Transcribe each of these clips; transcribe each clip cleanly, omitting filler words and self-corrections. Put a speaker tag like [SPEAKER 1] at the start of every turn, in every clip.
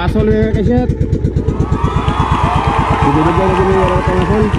[SPEAKER 1] Pangasol mga kasyat. Ibinigyan na gini wala pangasol.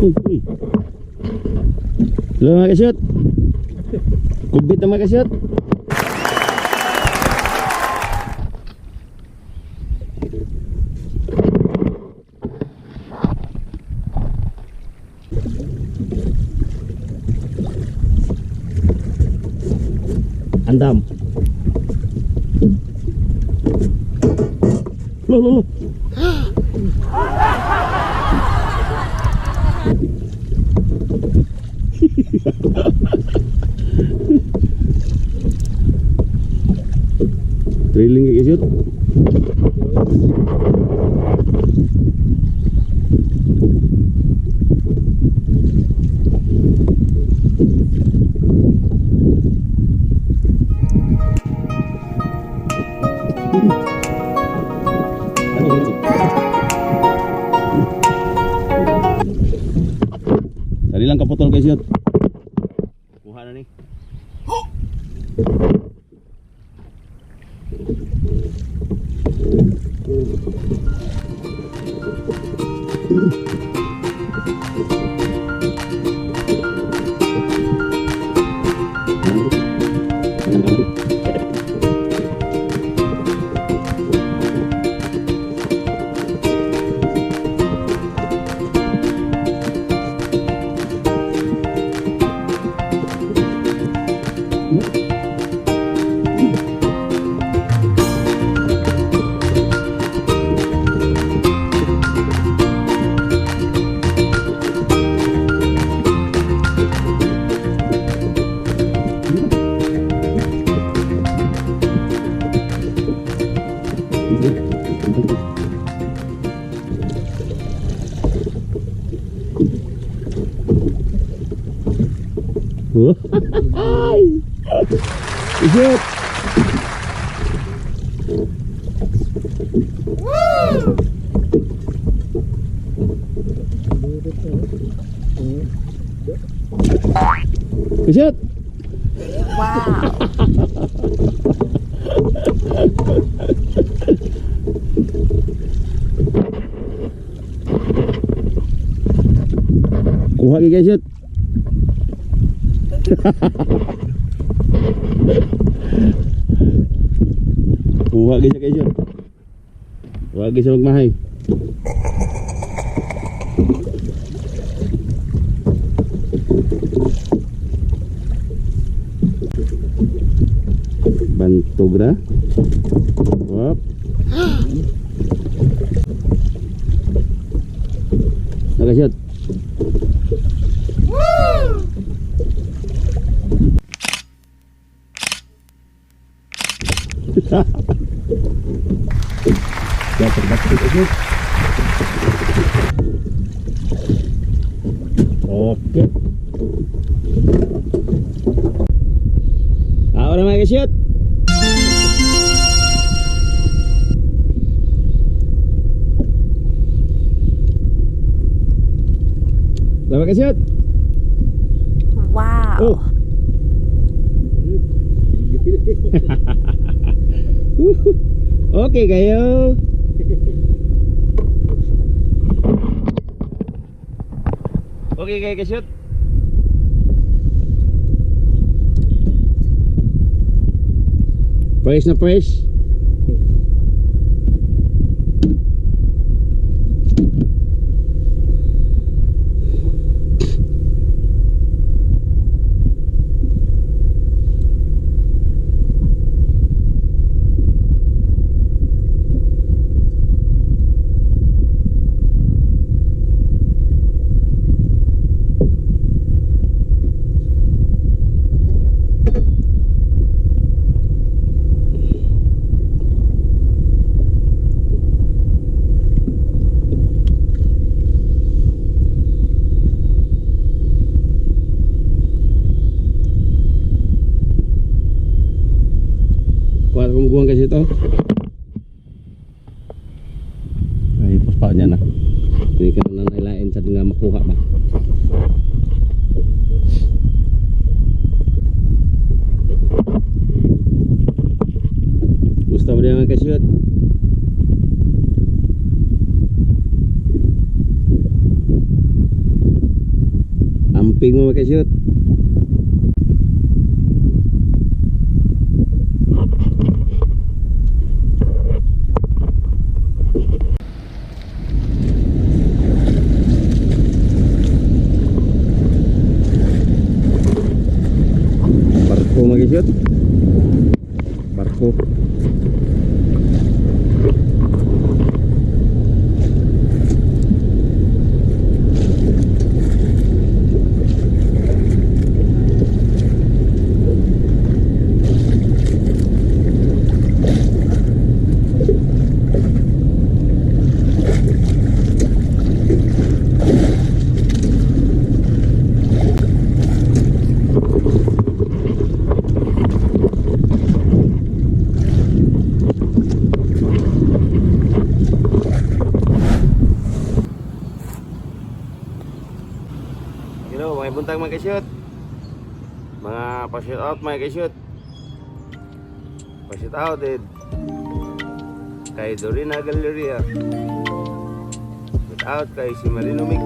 [SPEAKER 1] Uy, uy. Hello mga kasyat. Kubit na mga kasyat. Andam. Lo lo lo. Trailing kay kasyat. Dali lang kaputol guys yun. Kuha na ni. Oh. Ay! Isip! Isip!
[SPEAKER 2] Wow.
[SPEAKER 1] Kuha kay guys yun. Kuha kay siya guys yun. Kuha kay siya magmahay. Bantog na. Wop. Nakasyot. Dapat dapat ito. Okay. Ahora mga kasyot. Mga kasyot.
[SPEAKER 2] Wow.
[SPEAKER 1] Oh. Okay kayo. Okay kayo kashoot. Fresh na fresh. Kuha kumukuha kasi ito. Ay, puspa niya na. Hindi ka na nailain sa nga makuha ba. Gusto mo din mga kashoot? Amping mo mga kashoot. Barko mga kashoot. Barko. Hello, mga buntag mga kashoot. Mga pa-shoot out mga kashoot. Pa-shoot out eh. Kay Dorina Galleria. Shoot out kay si Marino Mix.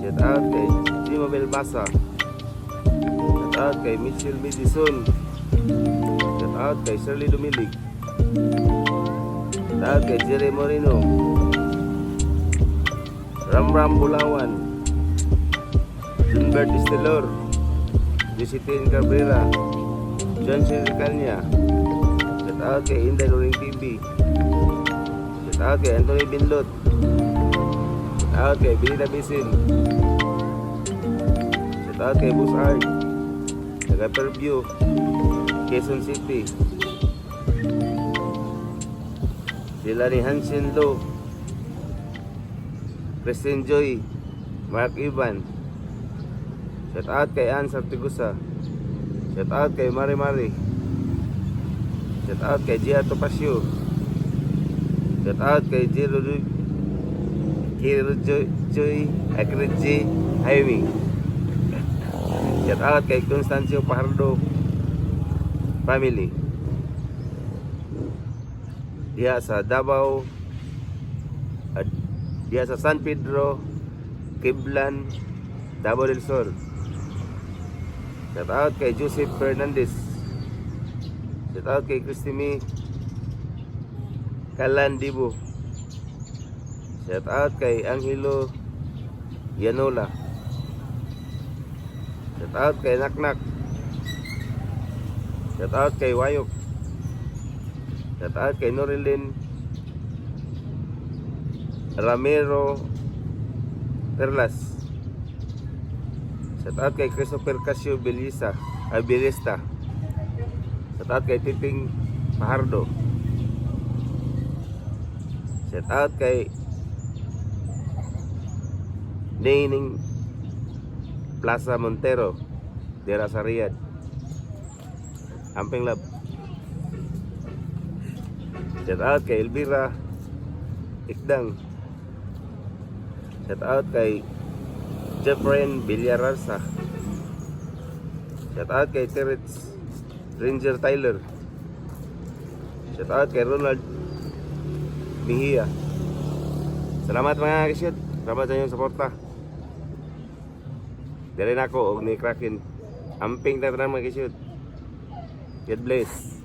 [SPEAKER 1] Shoot out kay Jima Belbasa. Shoot out kay Mitchell Madison. Shoot out kay Shirley Dumilig. Shoot out kay Jerry Moreno. Ramram Bulawan. Junbert Estelor, Josephine Cabrera, Johnson Ricania, shout out kay Inday Loring TV, shout out kay Anthony Binlot, shout out kay Benita Bisin, shout out kay Bus Art, taga Fairview, Quezon City, sila ni Hansen Lo, Christine Joy, Mark Ivan, shout out kay Ann Sartigusa. Shout out kay Mari Mari. Shout out kay Gia Topacio. Shout out kay Jiro Kiro Joy, Joy Akridji Jaime. Shout out kay Constancio Pajardo family. Diha sa Davao at diha sa San Pedro, Kiblan, Davao del Sur. Shout out kay Joseph Fernandez. Shout out kay Christine Kalandibo. Shout out kay Angelo Yanola. Shout out kay Naknak. Shout out kay Wayok. Shout out kay Norilyn Ramiro Perlas. Shout out kay Christopher Casio Belisa, ay Belista. Shout out kay Titing Pajardo. Shout out kay Nining Plaza Montero, dira sa Riyadh. Amping Love. Shout out kay Elvira Ikdang. Shout out kay Jeffrey Villararsa. Shout out kay Terence Ranger Tyler. Shout out kay Ronald Mejia. Salamat, mga kasyot. Salamat sa inyong suporta. Dili na ako og ni Kraken. Amping ta, mga kasyot. God bless.